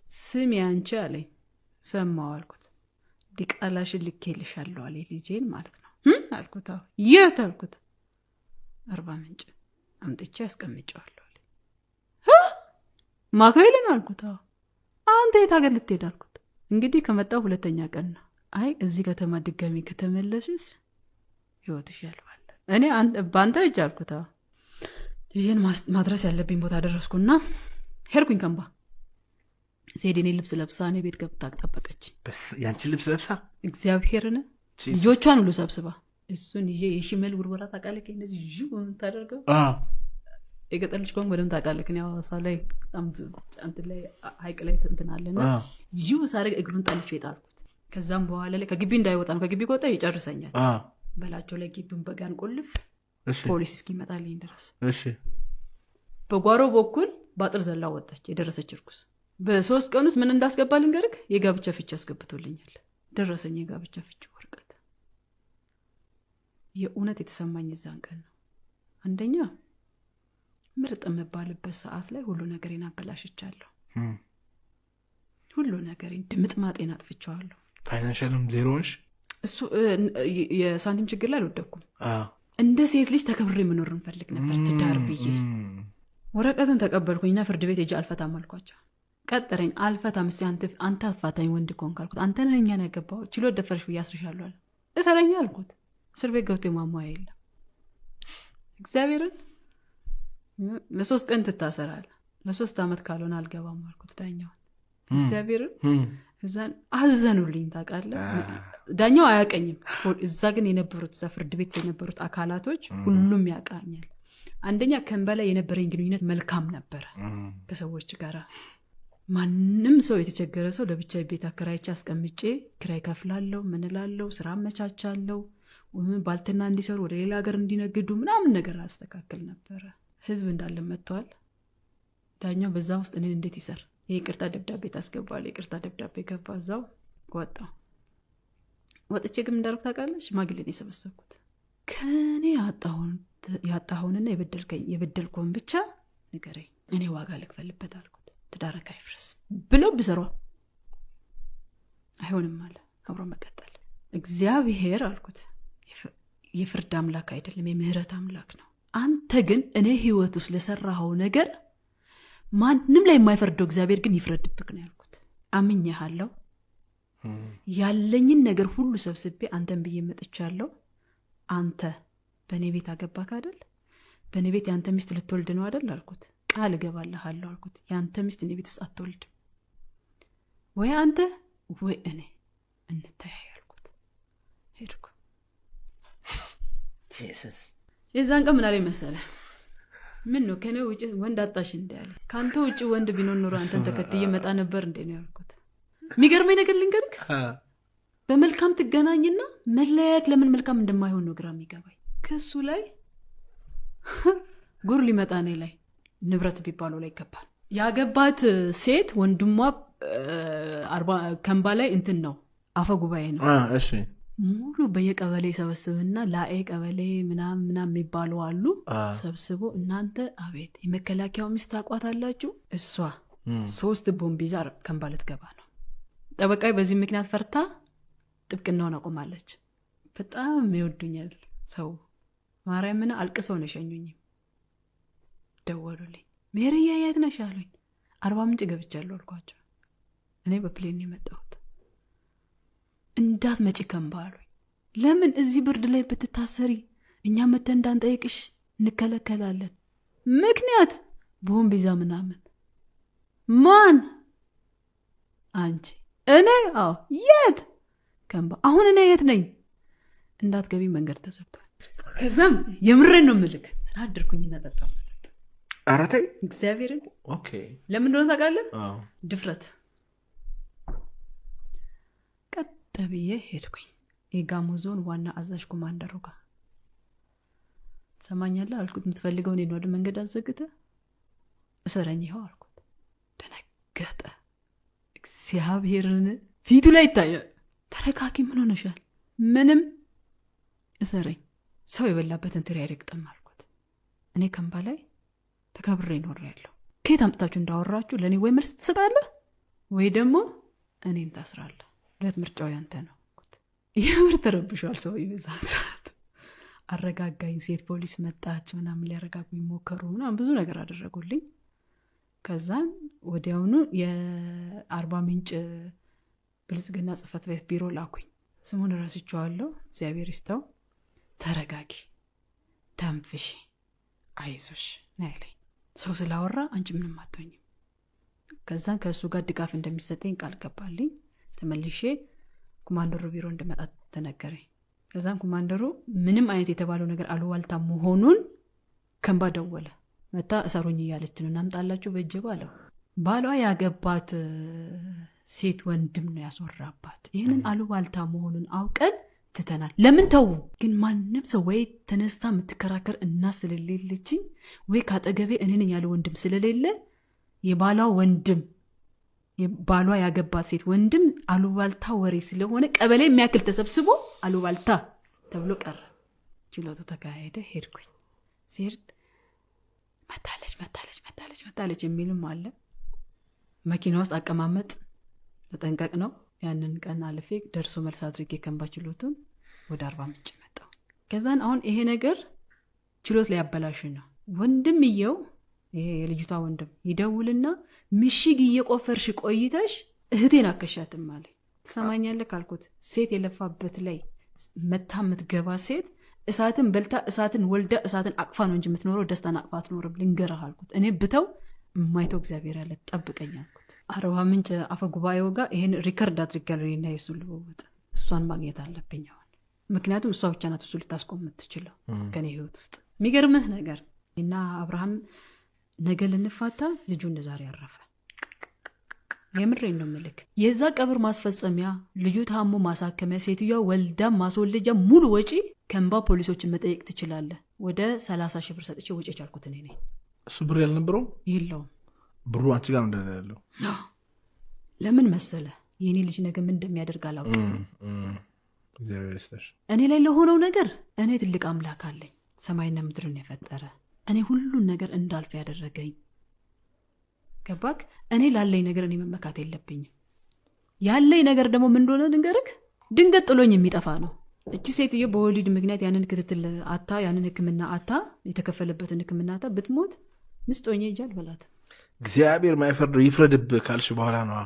ስሚ አንቺ አለኝ። ሰማሁ አልኩት። ዲቃላሽን ልኬልሻለሁ አለኝ፣ ልጄን ማለት ነው አልኩት። አዎ። የት አልኩት። 40 ምንጭ አምጥቼ አስቀምጨዋለሁ አለኝ። ማካኤልን አልኩት። አዎ። አንተ የት ሀገር ልትሄድ አልኩት። እንግዲህ ከመጣሁ ሁለተኛ ቀን ነው። አይ እዚህ ከተማ ድጋሚ ከተመለስሽ ህይወትሽ ያልፋል። እኔ በአንተ እጅ አልኩት። አዎ። ልጄን ማድረስ ያለብኝ ቦታ ደረስኩና ሄድኩኝ ከምባ። ሲሄድ እኔ ልብስ ለብሳ እኔ ቤት ገብታ ጠበቀች። ያንቺን ልብስ ለብሳ? እግዚአብሔርን ልጆቿን ሁሉ ሰብስባ እሱን ይዤ የሽመል ውርወራ ታውቃለህ? እንደዚህ ዥ የምታደርገው የገጠር ልጅ ከሆንክ በደምብ ታውቃለህ። እኔ ሐዋሳ ላይ በጣም እንትን ላይ ሐይቅ ላይ እንትን አለና ዥው ሳደርግ እግሩን ጠልፌ ጣልኩት። ከዛም በኋላ ላይ ከግቢ እንዳይወጣ ነው። ከግቢ ከወጣ ይጨርሰኛል። በላቸው ላይ ግቢውን በጋን ቆልፍ ፖሊስ እስኪመጣልኝ ድረስ። በጓሮ በኩል ባጥር ዘላ ወጣች የደረሰች እርኩስ። በ3 ቀን ውስጥ ምን እንዳስገባ ልንገርክ? የጋብቻ ፍቺ አስገብቶልኛል። ደረሰኝ የጋብቻ ፍቺ ወረቀት። የእውነት የተሰማኝ እዛን ቀን ነው። አንደኛ ምርጥ የምባልበት ሰዓት ላይ ሁሉ ነገሬን አበላሽቻለሁ። ሁሉ ነገሬን ድምጥማጤን አጥፍቼዋለሁ። financial ም ዜሮ ነሽ? እሱ የሳንቲም ችግር ላይ አልወደኩም። እንደ ሴት ልጅ ተከብሬ መኖር እንፈልግ ነበር ትዳር ብዬ። ወረቀቱን ተቀበልኩኝና ፍርድ ቤት ሄጄ አልፈታም አልኳቸው። ቀጠረኝ። አልፈታም እስቲ አንተ አፋታኝ ወንድ ከሆንክ አልኩት። አንተ ነህ እኛን ያገባኸው ችሎት ደፈርሽ ብዬ አስርሻለሁ አለ። እሰረኛ አልኩት። እስር ቤት ገብቶ የማሟያ የለም። እግዚአብሔርን ለ3 ቀን ትታሰራለህ። ለ3 ዓመት ካልሆነ አልገባም አልኩት ዳኛውን። እግዚአብሔርን እዛን አዘኑልኝ ታውቃለህ። ዳኛው አያውቀኝም። እዛ ግን የነበሩት እዛ ፍርድ ቤት የነበሩት አካላቶች ሁሉም ያውቃኛል። አንደኛ ከእምባ ላይ የነበረኝ ግንኙነት መልካም ነበር ከሰዎች ጋር። ማንም ሰው የተቸገረ ሰው ለብቻ ቤት አከራይቼ አስቀምጬ ኪራይ ከፍላለሁ፣ ምን እላለሁ፣ ስራ አመቻቻለሁ፣ ባልትና እንዲሰሩ ወደ ሌላ ሀገር እንዲነግዱ ምናምን ነገር አስተካክል ነበር። ህዝብ እንዳለ መጥቷል። ዳኛው በዛ ውስጥ እኔን እንዴት ይሰር? የይቅርታ ደብዳቤ ታስገባለህ። የይቅርታ ደብዳቤ ገባ፣ እዛው ወጣሁ። ወጥቼ ግን እንዳልኩ ታውቃለህ፣ ሽማግሌ ነው የሰበሰብኩት። ከኔ ያጣሁንና የበደልከውን ብቻ ንገረኝ፣ እኔ ዋጋ ልክፈልበት አልኩት። ትዳርህ አይፍረስ ብለው ቢሰሩ አይሆንም አለ። አብሮ መቀጠል እግዚአብሔር አልኩት የፍርድ አምላክ አይደለም፣ የምህረት አምላክ ነው። አንተ ግን እኔ ህይወት ውስጥ ለሰራኸው ነገር ማንም ላይ የማይፈርደው እግዚአብሔር ግን ይፍረድብክ ነው ያልኩት። አምኜሃለሁ። ያለኝን ነገር ሁሉ ሰብስቤ አንተን ብዬ መጥቻለሁ። አንተ በኔ ቤት አገባክ አይደል? በኔ ቤት ያንተ ሚስት ልትወልድ ነው አይደል አልኩት። ቃል እገባልሃለሁ አልኩት። ያንተ ሚስት እኔ ቤት ውስጥ አትወልድም፣ ወይ አንተ ወይ እኔ እንተያይ አልኩት። ሄድኩ። Jesus የዛን ቀን ምን አለኝ መሰለህ? ምን ነው ከኔ ውጪ ወንድ አጣሽ እንዴ አለ። ካንተ ውጪ ወንድ ቢኖር ኖሮ አንተን ተከትዬ መጣ ነበር እንዴ ነው ያልኩት። የሚገርመኝ ነገር ልንገርክ፣ በመልካም ትገናኝና መለያየት ለምን መልካም እንደማይሆን ነው ግራ የሚገባኝ። ከሱ ላይ ጉር ሊመጣ እኔ ላይ ንብረት ቢባለው ላይ ይገባል። ያገባት ሴት ወንድሟ 40 ከምባ ላይ እንትን ነው አፈ ጉባኤ ነው። እሺ ሙሉ በየቀበሌ ሰበስብና ላኤ ቀበሌ ምናምን ምናምን የሚባሉ አሉ። ሰብስቦ እናንተ አቤት የመከላከያው ሚስት ታቋታላችሁ፣ እሷ 3 ቦምብ ይዛ ከምባ ልትገባ ነው። ጠበቃይ በዚህ ምክንያት ፈርታ ጥብቅናውን አቆማለች። በጣም ይወዱኛል ሰው ማርያምን አልቅሰው ነው የሸኙኝ። ደወሉልኝ። ሜሪያ የት ነሽ አሉኝ። 40 ምንጭ ገብቻለሁ አልኳቸው። እኔ በ plane ነው የመጣሁት። እንዳትመጪ ከምባ አሉኝ። ለምን እዚህ ብርድ ላይ ብትታሰሪ እኛ መተን እንዳንጠይቅሽ እንከለከላለን። ምክንያት ቦምብ ይዛ ምናምን። ማን? አንቺ። እኔ? አዎ። የት? ከምባ። አሁን እኔ የት ነኝ? እንዳትገቢ መንገድ ተዘግቷል። ከዛም የምሬን ነው የምልክ ተናደርኩኝና ጠጣሁ መጠጥ። ኧረ ተይ። እግዚአብሔርን። ለምን እንደሆነ ታውቃለህ? ድፍረት። ቀጥ ብዬ ሄድኩኝ የጋሞ ዞን ዋና አዛዥ ኮማንደሩ ጋር። ትሰማኛለህ አልኩት። የምትፈልገው እኔን ነው አይደል? መንገድ አዘግተህ እሰረኝ ይኸው አልኩት። ደነገጠ። እግዚአብሔርን ፊቱ ላይ ይታያል። ተረጋጊ፣ ምን ሆነሻል? ምንም፣ እሰረኝ። ሰው የበላበትን ትሪ አይረግጥም አልኩት። እኔ ከምባ ላይ ተከብሬ ኖሬያለሁ። ከየት አምጥታችሁ እንዳወራችሁ ለኔ ወይ መልስ ትሰጣለህ ወይ ደግሞ እኔን ታስራለህ። ሁለት ምርጫው ያንተ ነው። የምር ተረብሿል ሰውዬው የዛን ሰዓት። አረጋጋኝ። ሴት ፖሊስ መጣች ምናምን፣ ሊያረጋጉኝ ሞከሩ ምናምን፣ ብዙ ነገር አደረጉልኝ። ከዛን ወዲያውኑ የአርባ ምንጭ ብልጽግና ጽሕፈት ቤት ቢሮ ላኩኝ። ስሙን ረስቼዋለሁ፣ እግዚአብሔር ይስጠው። ተረጋጊ፣ ተንፍሺ፣ አይዞሽ ነው ያለኝ። ሰው ስላወራ አንቺ ምንም አትሆኝም። ከዛን ከእሱ ጋር ድጋፍ እንደሚሰጠኝ ቃል ገባልኝ። ተመልሼ ኮማንደሩ ቢሮ እንደመጣ ተነገረኝ። ከዛም ኮማንደሩ ምንም አይነት የተባለው ነገር አሉባልታ መሆኑን ከንባ ደወለ። መታ እሰሩኝ እያለች ነው፣ እናምጣላችሁ በእጀባ አለው። ባሏ ያገባት ሴት ወንድም ነው ያስወራባት። ይህንን አሉባልታ መሆኑን አውቀን ትተናል። ለምን ተዉ? ግን ማንም ሰው ወይ ተነስታ የምትከራከር እናት ስለሌለችኝ ወይ ካጠገቤ እኔ ነኝ ያለ ወንድም ስለሌለ የባሏ ወንድም ባሏ ያገባት ሴት ወንድም አሉባልታ ወሬ ስለሆነ ቀበሌ የሚያክል ተሰብስቦ አሉባልታ ተብሎ ቀረ። ችሎቱ ተካሄደ። ሄድኩኝ። ሲሄድ መታለች መታለች መታለች መታለች የሚልም አለ። መኪና ውስጥ አቀማመጥ ተጠንቀቅ ነው። ያንን ቀን አልፌ ደርሶ መልስ አድርጌ ከንባ ችሎቱን ወደ አርባ ምንጭ መጣሁ። ከዛን አሁን ይሄ ነገር ችሎት ላይ ያበላሽ ነው። ወንድምየው ይሄ የልጅቷ ወንድም ይደውልና ምሽግ እየቆፈርሽ ቆይተሽ እህቴን አከሻትም አለኝ። ትሰማኛለህ ካልኩት ሴት የለፋበት ላይ መታ የምትገባ ሴት እሳትን በልታ እሳትን ወልዳ እሳትን አቅፋ ነው እንጂ የምትኖረው ደስታን አቅፋ አትኖርም። ልንገርህ አልኩት። እኔ ብተው የማይተው እግዚአብሔር ያለ ጠብቀኝ አልኩት። አርባ ምንጭ አፈ ጉባኤው ጋር ይሄን record አድርጌያለሁ። እኔና የሱን ልውውጥ እሷን ማግኘት አለብኝ አሁን። ምክንያቱም እሷ ብቻ ናት እሱ ልታስቆም የምትችለው ከኔ ህይወት ውስጥ። የሚገርምህ ነገር እና አብርሃም ነገ ልንፋታ ልጁ እንደ ዛሬ አረፈ። የምሬን ነው ምልክ። የዛ ቀብር ማስፈጸሚያ፣ ልጁ ታሞ ማሳከሚያ፣ ሴትዮዋ ወልዳ ማስወለጃ ሙሉ ወጪ ከእንባ ፖሊሶችን መጠየቅ ትችላለህ። ወደ 30 ሺህ ብር ሰጥቼ ወጪ የቻልኩት እኔ ነኝ። እሱ ብር ያልነበረው የለውም። ብሩ አንቺ ጋር እንዳለ ያለው። ለምን መሰለ የእኔ ልጅ ነገ ምን እንደሚያደርግ አላውቅም። እግዚአብሔር ይስጥሽ። እኔ ላይ ለሆነው ነገር እኔ ትልቅ አምላክ አለኝ፣ ሰማይና ምድርን የፈጠረ እኔ ሁሉን ነገር እንዳልፍ ያደረገኝ። ገባክ? እኔ ላለኝ ነገር እኔ መመካት የለብኝም። ያለኝ ነገር ደግሞ ምን እንደሆነ ልንገርክ፣ ድንገት ጥሎኝ የሚጠፋ ነው። እቺ ሴትዮ በወሊድ ምክንያት ያንን ክትትል አታ ያንን ሕክምና አታ የተከፈለበትን ሕክምና አታ ብትሞት ምስጦኜ እጅ አልበላትም። እግዚአብሔር ማይፈርደው ይፍረድብህ ካልሽ በኋላ ነው።